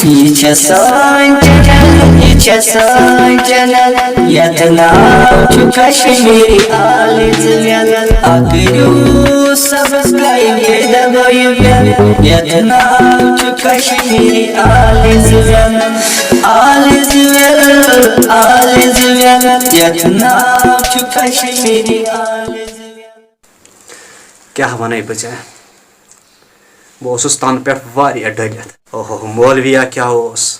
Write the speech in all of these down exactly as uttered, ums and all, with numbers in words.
یہِ چھےٚ سٲنۍ چینل، یہِ چھےٚ سٲنۍ چینل، یتھ ناو چھُ کشمیری آلز ویل۔ اکھ کٔرِو سبسکرائب، بیٚیہِ دبٲیِو بیل۔ یتھ ناو چھُ کشمیری آلز ویل، آلز ویل، آلز ویل۔ یتھ ناو چھُ کشمیری آلز ویل۔ کیٛاہ وَنَے بہٕ ژےٚ؟ بہٕ اوسُس تَنہٕ پٮ۪ٹھ واریاہ ڈٔلِتھ۔ اوہو، مولویا کیٛاہ اوس؟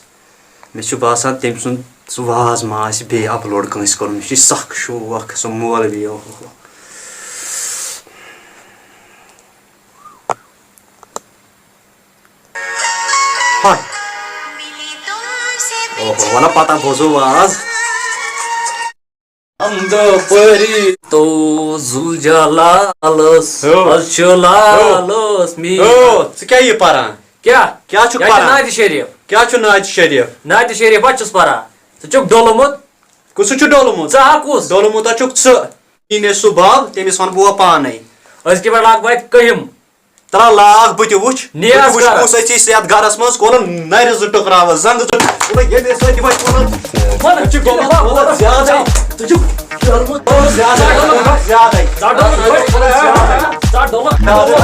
مےٚ چھُ باسان، تٔمۍ سُنٛد سُہ واز ما آسہِ بیٚیہِ اپلوڈ کٲنٛسہِ کوٚرمُت۔ مےٚ چھُ سخ شوق سُہ مولوی، اوہو۔ ہاے۔ اوہو، وَلہٕ پَتہ بوزو واز۔ حمد و پری تو ذوالجلالس، ہو۔ از چھُ لالس میٖر۔ ہو، ژٕ کیٛاہ یہِ پَران؟ کیٛاہ؟ کیٛاہ چھُکھ یہِ چھُ پَران؟ نعتِ شریٖف۔ کیٛاہ چھُ نعتِ شریٖف؟ نعتِ شریٖف ہا چھُس پَران۔ ژٕ چھُکھ ڈوٚلمُت۔ کُس چھُ ڈوٚلمُت؟ ژٕ ہا کُس؟ ڈوٚلمُت ہا چھُکھ ژٕ۔ یہِ نے سُہ بب، تٔمِس وَنہٕ بہٕ پانَے۔ أزکہِ پٮ۪ٹھ لاگہٕ بہٕ اَتہِ کٔہِم۔ ترٛا لاگ بہٕ تہِ وٕچھ۔ نیاز بہٕ تہِ وٕچھ کر۔ کُس أژی یَتھ گَرَس منٛز، کولَن نَرِ زٕ ٹُکراوَس، زنٛگہٕ زٕ ٹُکراوَس۔ ییٚمہِ سۭتۍ دِوَے کولَن۔ وَلہٕ، ژٕ چھُکھ غلط، غلط زیادَے۔ ژٕ چھُکھ ڈوٚلمُت۔ زیادَے، زیادَے۔ ژٕ ڈوٚلمُت۔ ژٕ ڈوٚلمُت۔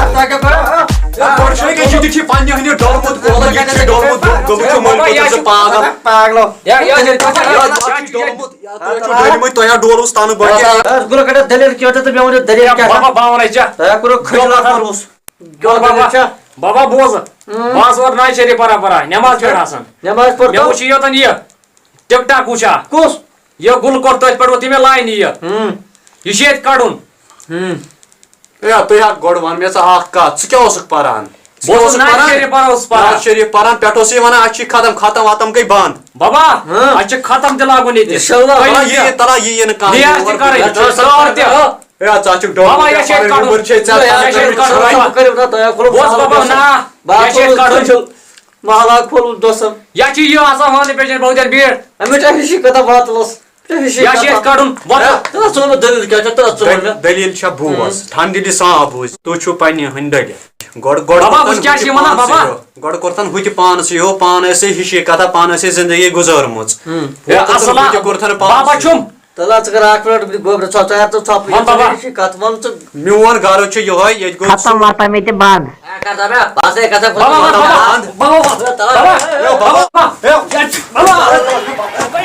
ہے، گۄڈٕ چھُنہٕ کینٛہہ، یہِ تہِ چھِ پنٛنہِ ہٕنٛدِ ڈوٚلمُت کولَن، یہِ تہِ چھِ ڈوٚلمُت، گوٚمُت چھُ مٔلۍ، بابا، یہِ چھُ ژٕ پاگل۔ پاگلو۔ یا، یا، یا، یہِ چھُ ڈوٚلمُت۔ یا تُہۍ چھِو ڈٔلمٕتۍ، تۄہہِ ہا ڈولوُس تَنہٕ گۄڈٕ۔ اَتھ گوٚو لَگان دٔلیٖل کیٛاہ تہٕ مےٚ ؤنِو دٔلیٖل کیٛاہ چھےٚ؟ بابا، بہٕ وَنَے ژےٚ۔ تۄہہِ ہا کوٚروٕ کھٔج لاکھ کوٚروٕ۔ کیٛاہ بابا، دٔلیٖل چھےٚ؟ بابا، بوز۔ اۭں۔ بہٕ حظ ووت نعتِ شریٖف پَران پَران، نٮ۪ماز پَران آسان۔ نٮ۪ماز پٔر مےٚ تو۔ وٕچھ یہِ یوتَن یہِ ٹِک ٹاک وٕچھا۔ کُس؟ یہِ گُل کوٚر تٔتھۍ پٮ۪ٹھ ووت یہِ مےٚ لاینہِ یہِ۔ اۭں۔ یہِ چھُ ییٚتہِ کَڑُن۔ اۭں۔ ہے، تُہۍ ہا گۄڈٕ وَن مےٚ ژٕ اَکھ کَتھ، ژٕ کیٛاہ اوسُکھ پَران؟ ژٕ بہٕ اوسُس اوسُکھ نعتِ پَران؟ شریٖف پَران، اوسُس پَران۔ نعتِ شریٖف پَران، پٮ۪ٹھٕ اوس یہِ وَنان، اَسہِ چھِ ختم، ختم وَتم گٔے بنٛد۔ بابا، ہاں۔ اَسہِ چھِ ختم تہِ لاگُن ییٚتہِ۔ اِنشاءاللہ۔ تۄہہِ تَلہ یہِ یہِ، تَلہ یہِ یِنہٕ کانٛہہ نیاز تہِ یور۔ کَرٕنۍ، اَچھا، ژور تہِ۔ ہے، ژٕ ہا چھُکھ ڈوٚلمُت، بابا، یہِ چھِ یَتھ پَنٕنۍ کَڑُن۔ عُمر چھے ژےٚ، یہِ ژٕ ہا چھِ یَتھ کَڑُن۔ بابا۔ بوز بابا، نا، بہٕ ہا یہِ چھِ یَتھ کھولُس کَڑُن۔ کھٔجُل، محلہ کھولُس دۄسَن۔ یہِ چھِ یہِ آسان وَننہٕ پیشَن بہٕ تَتہِ بیٖٹھ۔ أمِس چھِ ہِشی کَتھا واتلَس۔ یہِ چھِ یَتھ کَڑُن، وَدُن۔ تَلہ ژٕ وَن مےٚ دٔلیٖل کیٛاہ چھےٚ، تَلہ ژٕ وَن مےٚ۔ دٔلیٖل چھےٚ بوز، ٹھنڈ دِلی سان بوز۔ تُہۍ چھِو پنٛنہِ ہٕنٛدۍ ڈٔلِتھ۔ گۄڈٕ، گۄڈٕ بابا، کوٚرتَن وٕچھ کیٛاہ ہُہ چھِ تہِ یِمَن پانسٕے بابا۔ ہیوٚو۔ گۄڈٕ کوٚرتَن ہُہ تہِ پانسٕے ہیوٚو، پانہٕ ٲسٕے ہِشی کَتھا، پانہٕ ٲسٕے زِندگی گُزٲرمٕژ۔ ہُم۔ ہے، ہُہ کوٚرتَن اَصٕل ہُہ تہِ ہا، کوٚرتھَن بابا پانسٕے۔ چھُم۔ تَلہ ژٕ کَر اَکھ مِنَٹ، بہٕ گوٚبرٕ ژھۄپ، ژٕ ہٮ۪تھ ژٕ ژھۄپہٕ، وَن بابا۔ یہِ چھِ کَتھ، وَن ژٕ۔ میون گَرٕ چھُ یِہوٚے، ییٚتہِ گوٚو ختم واتان مےٚ تہِ بنٛد۔ بابا، بابا، بابا، بابا، بابا، بابا، بابا، بابا، بابا، بابا، بابا، بابا، بابا، بابا، بابا، بابا،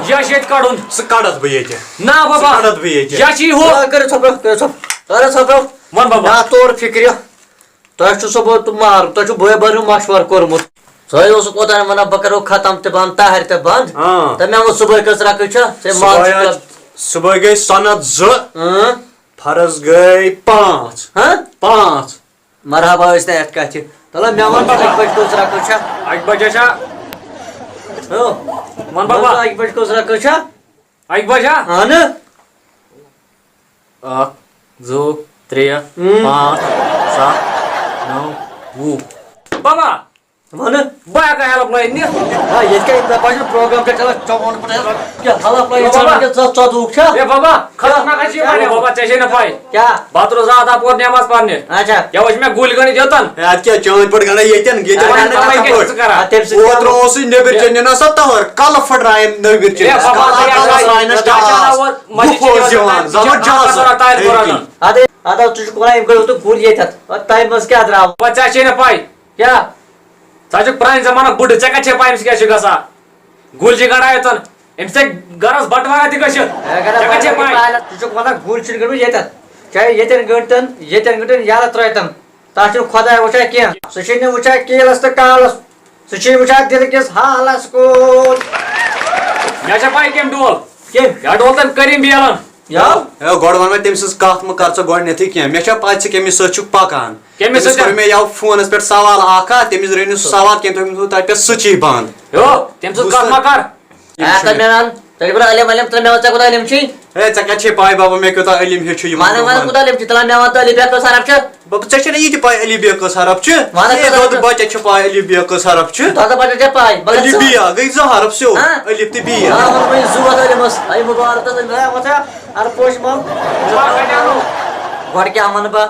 یہِ چھُ ییٚتہِ کَڑُن۔ سُہ کَڑَتھ بہٕ ییٚتہِ۔ نہ بابا۔ سُہ کَڑَتھ بہٕ ییٚتہِ۔ یہِ چھُ یہِ ہُہ۔ آ، کٔرِو ژھۄپہٕ، کٔرِو ژھۄپہٕ۔ کٔرِو ژھۄپہٕ۔ وَن بابا۔ مےٚ آو تور فِکرِ۔ تۄہہِ چھُ سُہ بہٕ تہٕ مارُن، تۄہہِ چھُ بٲے بارنیو مشورٕ کوٚرمُت۔ ژٕ ہے اوسُکھ اوتانۍ وَنان بہٕ کَرو ختم تہِ بنٛد، طاہر تہِ بنٛد۔ آ۔ تہٕ مےٚ ووٚن صُبحٲے کٔژ رَکٕژ چھےٚ؟ ژےٚ ماز صُبحٲے چھُ آز، صُبحٲے گٔے سَنَتھ زٕ، اۭں۔ فرض گٔے پانٛژھ۔ ہہ؟ پانٛژھ۔ مرحبا ٲسۍ نہٕ یَتھ کَتھِ۔ تَلہ مےٚ وَن ژٕ اَکہِ بَجہِ کٔژ رَکٕژ چھےٚ؟ اَکہِ بَجہِ چھا؟ ہو۔ وَن بابا۔ وَن ژٕ اَکہِ بَجہِ کٔژ رَکٕژ چھےٚ؟ اَکہِ بَجہِ ہا؟ اَہنہٕ۔ اَکھ، زٕ، ترٛےٚ، اۭں۔ پانٛژھ، سَتھ، نَو، وُہ۔ بابا، وَنہٕ۔ بہٕ ہٮ۪کا ہیلپ لٲنۍ نِتھ؟ آ، ییٚتہِ کیٛاہ یہِ دَپان چھُ، پروگرام کیٛاہ چلان، ژےٚ ووٚنُتھ پَتہٕ ہیلپ۔ کیٛاہ ہیلپ لٲنۍ بابا۔ ژٕ وَن کیٛاہ ژٕ، ژٕ دُکھ چھا؟ ہے بابا، خطرناک ہا چھِ یہِ واریاہ بابا، ژےٚ چھے نہٕ پَے۔ کیٛاہ؟ بہٕ ہا درٛاوُس راتھ اَپور نٮ۪ماز پَرنہِ۔ اچھا۔ یَوٕ چھِ مےٚ گُلۍ گٔنٛڈِتھ یوٚتَن۔ ہے، اَتھ کیٛاہ چٲنۍ پٲٹھۍ گَنٛڈا ییٚتٮ۪ن، ییٚتٮ۪ن اَدٕ گَنٛڈا وۄنۍ کَتھ کیٛاہ پٲٹھۍ؟ ژٕ کَران؟ اَتھ تٔمۍ سۭتۍ اوترٕ اوسُے نیٚبٕرۍ کِنۍ نِنَس سا تَوَر، کَلہٕ پھٕٹرایَم نیٚبٕرۍ کِنۍ۔ ہے بابا، کَلہٕ ژٕ کَلَس کیٛاہ راینَس ژٕ کیٛاہ ٹاس۔ اَنان اورٕ؟ بُتھ اوس یِوان، زَبردست۔ اَدٕ، اَدٕ ژٕ چھُکھ وَنان یِم گٔے اوترٕ گُلۍ ییٚتٮ۪تھ۔ اَدٕ تَمہِ منٛز کیٛاہ درٛاو؟ وۄنۍ ژےٚ چھے نہٕ پَے۔ کیٛاہ؟ ژٕ ہا چھُکھ پرٛانہِ زمانُک بُڈٕ، ژےٚ کَتہِ چھے پَے أمِس کیٛاہ چھُ گژھان؟ گُلۍ چھِ گَنٛڈان یوٚتَن، أمِس ہیٚکہِ گَرَس بَٹہٕ وارا تہِ گٔژھِتھ۔ ہے، گَرَس ژےٚ کَتہِ چھے بَٹہٕ پَے؟ وارا، ژٕ چھُکھ وَنان گُلۍ چھِنہٕ گٔنٛڈمٕتۍ ییٚتٮ۪تھ۔ چاہے ییٚتٮ۪ن گٔنٛڈتَن، ییٚتٮ۪ن گٔنٛڈتَن، یَلہٕ ترٛٲوتَن۔ تَتھ چھُنہٕ خۄداے وٕچھان کینٛہہ۔ سُہ چھُے نہٕ وٕچھان کیلَس تہٕ کالَس۔ سُہ چھُے وٕچھان دِلہٕ کِس حالَس کُن۔ مےٚ چھےٚ پَے کٔمۍ ڈول؟ کٔمۍ؟ مےٚ ڈول تَمہِ کٔرِم بیلَن۔ یا؟ ہے، گۄڈٕ وَن مےٚ تٔمۍ سٕنٛز کَتھ مہٕ کَر ژٕ گۄڈٕنٮ۪تھٕے کینٛہہ۔ مےٚ چھےٚ پَے ژٕ کٔمِس سۭتۍ چھُکھ پَکان۔ کٔمِس تٔمِس سۭتۍ؟ کوٚر مےٚ یَوٕ فونَس پٮ۪ٹھ سوال اَکھ ہا، تٔمِس رٔنِو سُہ سوال کینٛہہ، تٔمِس ووٚن تَتہِ پٮ۪ٹھ سُچی بنٛد۔ ہیو، تٔمۍ سٕنٛز بوٗز کَتھ سا؟ مہ کَر۔ یِم اے، چھِنہٕ تَلہٕ مےٚ وَن، تۄہہِ چھُو پَران علم، علم، تَلہٕ مےٚ وَن، ژےٚ کوٗتاہ علم چھُے؟ ہے، ژےٚ کَتہِ چھے پَے بابا مےٚ کوٗتاہ علم ہیوٚچھ چھُ یِمَن وَنان، وَنان، دۄہَن؟ کوٗتاہ علم چھُ؟ تَلہٕ مےٚ وَن، تہٕ الف بے کٔژ حرف چھِ؟ بابا، ژےٚ چھے نہ یہِ تہِ پَے الف بے کٔژ حرف چھِ؟ وَنان ہے، کٔژ حرف دۄدٕ چھِ؟ بَچَس چھِ پَے الف بے کٔژ حرف چھِ؟ دۄدٕ بَچَس چھِ پَے، مگر الف ژٕ بے آ گٔے زٕ حرف سیوٚد۔ ہاں؟ الف تہٕ بے آ۔ آ، وَنان وۄنۍ زٕ وَتھ علمَس، اے مُبارک تہٕ أمۍ آے وۄتھا، اَدٕ پوشہِ مَل۔ گۄڈٕ کیٛاہ وَنہٕ بہٕ؟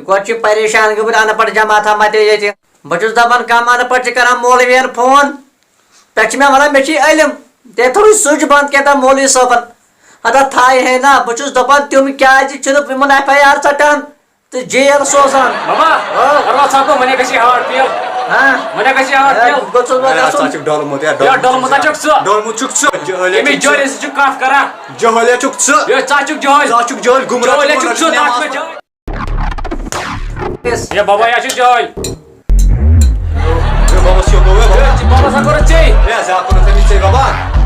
گۄڈٕ چھِ پریشان گٔمٕتۍ اَن پَڑھ جماعتھا مَتے ییٚتہِ۔ بہٕ چھُس دَپان، کَم اَن پَڑھ چھِ کَران مولوِیَن فون۔ پٮ۪ٹھٕ چھِ مےٚ وَنان، مےٚ چھِ علم۔ تٔمۍ تھوٚوُے سُچ بنٛد کیٛاہ تام مولوی صٲبَن۔ ہَتا تھایہِ ہے نا، بہٕ چھُس دَپان، تِم کیٛازِ چھِنہٕ یِمَن ایف آی آر ژَٹان؟ تہٕ جیل سوزان۔ بابا، آ۔ پرواز صاحب کو منہ کسی ہارٹ فیل۔ ہاں۔ منہ کسی ہارٹ ہے، فیل۔ گوٚژھُس بہٕ ہے، گژھُن۔ ژٕ چھُکھ ڈولمُت، ہے، یا ڈولمُت چھُکھ ژٕ۔ ڈولمُت چھُکھ ژٕ۔ جہٲلیا ییٚمِس چھُکھ ژٕ۔ جہٲلِس سۭتۍ چھُکھ کَتھ کران۔ جہٲلیا چھُکھ ژٕ۔ ہے، ژٕ چھُکھ جہٲل۔ ژٕ چھُکھ جہٲلۍ، گُمراہ جہٲلیا چھُکھ چھُکھ ژٕ، ژٕ، تَتھ منٛز جہٲلۍ۔ ہے بابا، یہِ ہا چھُ جہٲلۍ۔ ہے بابا، سُہ گوٚو، ہے بابا۔ ہے، بابا سا کوٚرُتھ ژےٚ۔ ہے، زیادٕ کوٚرُتھ ژےٚ، ژےٚ بابا۔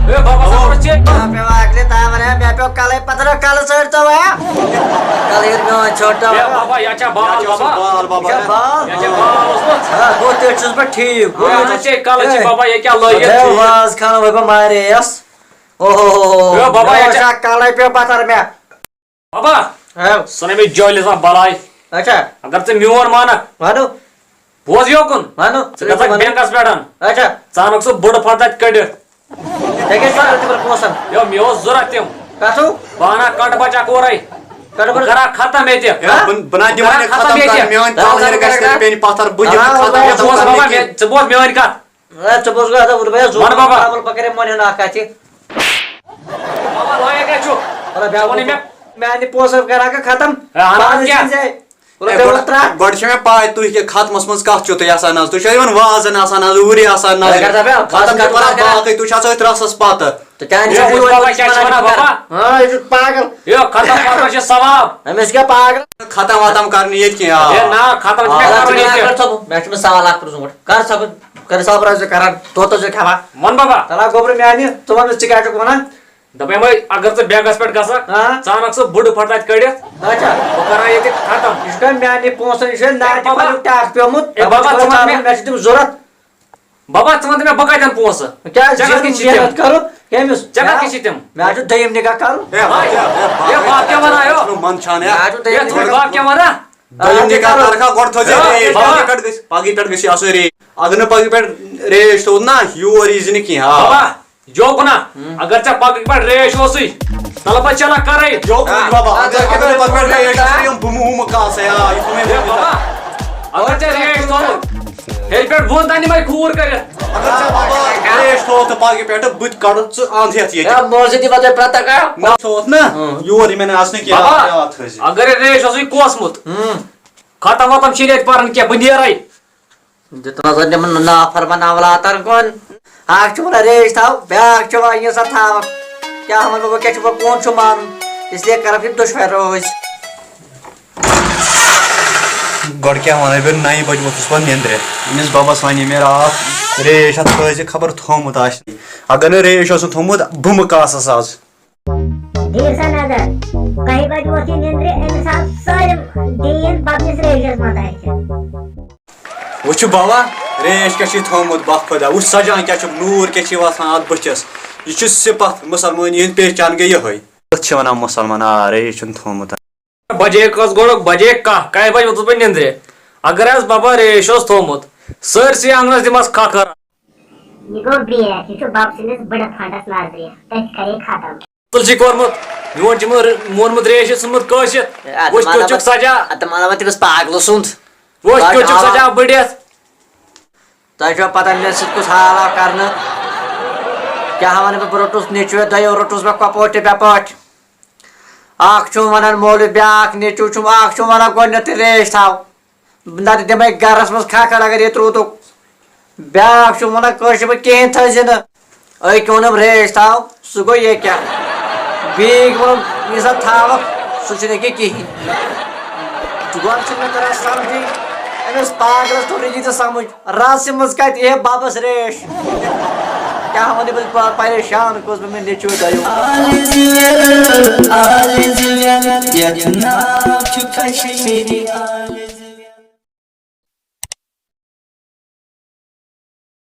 ہے بابا سا کوٚرُتھ ژےٚ۔ مےٚ پیوٚو اَکلہِ تام وَنان، مےٚ پیوٚو کَلَے پَتھر، کَلہٕ ژٔٹۍ تو ہے۔ کَلہٕ ییٚلہِ میون ژھوٚٹ ہے تو۔ بابا، یہِ چھا بال، یہِ چھا بابا؟ بال، بابا۔ یہِ چھا بال؟ یہِ چھا بال اوسمُت؟ ہا، گوٚو تیٚلہِ چھُس بہٕ ٹھیٖک۔ گوٚو ہا، یہِ ژےٚ کَلہٕ چھِ ہے۔ بابا، یہِ کیٛاہ لٲگِتھ ہے، چھُ؟ واز خان وۄنۍ بہٕ مارے یَس۔ اوہ ہو ہو ہو۔ ہے بابا، مےٚ یہِ اوس چھا اَکھ کَلَے پیوٚو پَتھر مےٚ۔ بابا، ہاو۔ ژٕ نَے مےٚ جٲلِس منٛز بَلاے۔ اچھا۔ اگر ژٕ میون مانکھ، وَنو۔ بوز یوکُن۔ وَنو۔ ژٕ گژھکھ وَنو۔ بینکَس پٮ۪ٹھ۔ اچھا۔ ژٕ اَنکھ سُہ بٔڑ فنٛد تَتہِ کٔڑِتھ۔ ژےٚ کیٛاہ چھِ ضوٚرَتھ تِمَن پونٛسَن؟ یو، مےٚ اوس ضوٚرَتھ تِم۔ کَتھٕ؟ بہٕ اَنہٕ ہا کَٹہٕ بَچہٕ اَکھ اورَے۔ کَٹہٕ بَچہٕ؟ بہٕ کَرٕ ہا ختم ییٚتہِ۔ ہے، ہا؟ بہٕ، بہٕ نہ بہٕ دِمہٕ کَرٕ ہا نہٕ ختم ختم ییٚتہِ۔ کَرنہٕ۔ میٛٲنۍ ژٕ کَر پاور ژٕ گژھِ کَرَکھ نہٕ نا؟ پیٚنۍ پَتھر، بہٕ دِمہٕ ہا، نہٕ ختم بہٕ ییٚتہِ۔ بوز بابا، ختم مےٚ، کینٛہہ۔ ژٕ بوز میٛٲنۍ کَتھ۔ اے، ژٕ بوز گۄڈٕ، بہٕ رُکے زُو وَن بابا۔ پاگل، بہٕ کَرے مۄنہِ ہُنٛد اَکھ کَتھ یہِ۔ بابا، لایق کیٛاہ چھُ؟ وَلہٕ بیٛاکھ وَنٕے گوٚو مےٚ۔ میٛانہِ پونٛسہٕ کَران کَتھ ختم۔ ہے، اَنان پانَس کیٛاہ؟ چھِنہٕ ژےٚ۔ وَلہٕ ہے، بیٛاکھ گۄڈٕ، ترٛٹھ۔ گۄڈٕ چھےٚ مےٚ پَے تُہۍ کیٛاہ ختمَس منٛز کَتھ چھُو تُہۍ آسان آز۔ تُہۍ چھِو یِمَن وازَن آسان آز، ہُرِ آسان نظرِ۔ ہے، کَر سا بیٛاکھ، ختم ختم چھِ کَران کَران۔ باقٕے، تُہۍ چھِو آسان أتھۍ رَسَس پَتہٕ۔ تہٕ چانہِ یہِ چھِ وٕچھ یورٕ بابا، کیٛاہ چھِ وَنان وَنان بابا؟ ہاں، یہِ چھُ پاگل۔ یہِ ختم ختم چھِ ثواب۔ أمِس کیٛاہ پاگل؟ ختم وتم کَرنہِ ییٚتہِ کینٛہہ، آ۔ ہے، نا، ختم چھِ آ، مےٚ ژٕ کَرُن کیٛاہ ییٚتہِ۔ کَر ژٕ؟ مےٚ چھُ مےٚ سوال اَکھ پرٛژھُن گۄڈٕ۔ کَر ژٕ؟ کَر ژٕ؟ کَر ژٕ؟ کَر ژٕ؟ کَر ژٕ؟ کَر ژٕ؟ کَر ژٕ؟ کَر ژٕ؟ تَلہ گوٚبرٕ میٛانہِ، ژٕ وَن مےٚ، ژٕ کیٛاہ چھُکھ وَنان؟ دَپے وۄنۍ، اگر ژٕ بینکَس پٮ۪ٹھ گژھکھ، ہاں۔ ژٕ اَنَکھ سُہ بٔڑ پھَٹھ تَتہِ کٔڑِتھ، اچھا۔ بہٕ کَرٕ ہا ییٚتہِ ختم۔ یہِ چھُ کانٛہہ میٛانہِ پونٛسَن، یہِ چھُ ہے ناتہِ بابا، پَنُن ٹَکھ پیوٚمُت، ہے بابا، دَپان ژٕ چھُ وَن مےٚ، مےٚ چھِ تِم ضوٚرَتھ۔ بابا، ژٕ وَن تہٕ مےٚ، بہٕ کَتٮ۪ن پونٛسہٕ؟ کیٛازِ ژےٚ کَتھ کِنۍ چھِ محنت تِم؟ کَرُن؟ کٔمِس؟ ژےٚ کَتھ کِنۍ چھِ تِم؟ مےٚ حظ چھُ دوٚیِم نِکاح کَرُن۔ ہے، ہے، ہے، ہے، باب کیٛاہ وَنان، یو؟ ژٕ چھُکھ نہٕ منٛدچھان، ہے۔ مےٚ حظ چھُ دوٚیِم ہے، ژٕ نِکاح۔ باب کیٛاہ وَنان؟ دوٚیِم آ، نِکاح کَرُن۔ کَرکھا گۄڈٕ تھٲوزِ ہے، ریش، بابا۔ پَگہٕکۍ پٮ۪ٹھ گژھِ، پَگہٕکۍ پٮ۪ٹھ گژھِ آسُن ریش۔ اگر نہٕ پَگہٕکۍ پٮ۪ٹھ ریش تھوٚوُتھ نا، یور یی زِ نہٕ کینٛہہ، آ۔ بابا، جوک نا، ہُم۔ اگر ژےٚ پگہٕ پٮ۪ٹھ ریش اوسُے، تلہٕ بہٕ چلہ کرے۔ جوک نہٕ بابا، آ، اگر، ژےٚ اگر کیٛاہ پگہٕ پٮ۪ٹھ ریش آسہِ، یِم بہٕ مُمہٕ کاسہٕ، آ، یہِ چھُ مےٚ ہے ؤنِتھ۔ بابا، اگر ژےٚ ریش تھوٚو، ہیٚرِ پٮ۪ٹھ بۄن تام نِمَے کھوٗر کٔرِتھ۔ اگر ژےٚ بابا ریش تھوٚو تہٕ پگہٕ پٮ۪ٹھٕ بہٕ تہِ کَڑٕ ژٕ اَنٛد ہیٚتھ ییٚتہِ۔ ہے، موزٕ دِ پَتہٕ پرٛٮ۪تھ کانٛہہ۔ نہ تھوٚوُتھ نہ، ہُم۔ یور یہِ مےٚ نہٕ آسنہٕ کینٛہہ، بابا، آ، تھٲوزِ۔ اگر یہِ ریش اوسُے کوسمُت، ہُم۔ ختم وتم چھِنہٕ ییٚتہِ پَران کینٛہہ، بہٕ نیرَے۔ دیُت نظر تِمن نافرمان اولاتن کُن۔ اکھ چھُ وَنان ریش تھاو، بیٛاکھ چھُ وَنان یہِ سا تھاوَکھ۔ کیٛاہ وَنہٕ بہٕ، وۄنۍ کیٛاہ چھُ، وۄنۍ کون چھُ مانُن؟ اس لیے کَرَکھ یِم دُشوَے رٲضۍ۔ گۄڈٕ کیٛاہ وَنَے بہٕ، نَیہِ بَجہِ ووٚتھُس پَتہٕ نیٚنٛدرِ۔ أمِس بَبَس وَنے مےٚ راتھ، ریش اَتھ تھٲوزِ، خبر تھوٚومُت آسہِ۔ اگر نہٕ ریش اوس نہٕ تھوٚومُت، بہٕ مہٕ کاسَس آز۔ دیٖر سا نظر، کَہہِ بجہِ ووٚتھ یہِ نیٚنٛدرِ، أمِس آو سٲلِم دیٖن بَبنِس ریشَس منٛز اَتھِ۔ وٕچھِو بابا، ریش کیٛاہ چھُے تھوٚومُت، بَکھ خۄدا، وٕچھ سَجان کیٛاہ چھُ، نوٗر کیٛاہ چھُے وَسان اَتھ بٕتھِس۔ یہِ چھُ صِفت مُسلمٲنی ہُنٛد، پہچان گٔے یِہوٚے۔ أتھۍ چھِ وَنان مُسلمان، آ، ریش چھُنہٕ تھوٚومُت۔ بجے کٔژ گۄڈٕ؟ بجے کاہ۔ کَہہِ بجہِ ووٚتھُس بہٕ نیٚنٛدرِ۔ اگر حظ بَبا ریش اوس تھوٚومُت، سٲرسٕے آنٛگنَس دِمَس کھَکھٕر۔ یہِ گوٚو برٛیک، یہِ چھُ بَب سٕنٛدِس بٕڈٕ فنٛڈَس نظرِ، تٔتھۍ کَرے ختم۔ قتل چھُے کوٚرمُت، میون چھُ مو-، مونمُت ریش چھُ ژھُنمُت کٲشِتھ۔ ہے، اَتھ وٕچھ کیُتھ چھُکھ سَجان۔ اَتھ مانان وۄنۍ تٔمِس پاگلہٕ سُنٛد۔ وٕچھ کیُتھ چھُکھ سَجان بٔڈِتھ۔ تۄہہِ چھو پتہ مےٚ سۭتۍ کُس حال آو کرنہٕ؟ کیٛاہ وَنہٕ بہٕ، بہٕ روٚٹُس نیٚچوِ دۄیو، روٚٹُس بہٕ کۄپوٹہِ بے پٲٹھۍ۔ اکھ چھُم وَنان مولوی، بیٛاکھ نیٚچوٗ چھُم، اکھ چھُم وَنان گۄڈٕنٮ۪تھٕے ریش تھاو۔ نتہٕ دِمے گرس منٛز کھکھر اگر ییٚتہِ روٗدُکھ۔ بیٛاکھ چھُ وَنان کٲشِر پٲٹھۍ کِہیٖنۍ تھٲوزِ نہٕ۔ أکۍ ووٚنُم ریش تھاو، سُہ گوٚو یہِ کیٛاہ؟ بیٚیہِ ووٚنُم یہِ سا تھاوَکھ، سُہ چھُنہٕ ییٚکیٛاہ کِہیٖنۍ۔ گۄڈٕ چھُنہٕ مےٚ تَران سَمجھٕے، أمِس پاگلَس توٚر نہٕ یہِ تہِ سَمجھ، رَژھِ منٛز کَتہِ یِہے بَبَس ریش؟ کیٛاہ وَنہٕ بہٕ، پَ-، پریشان گوٚوُس بہٕ مےٚ نیٚچوٗ دۄیو۔ آلِز ویل، آلِز ویل، یَتھ ناو چھُ کشمیٖری۔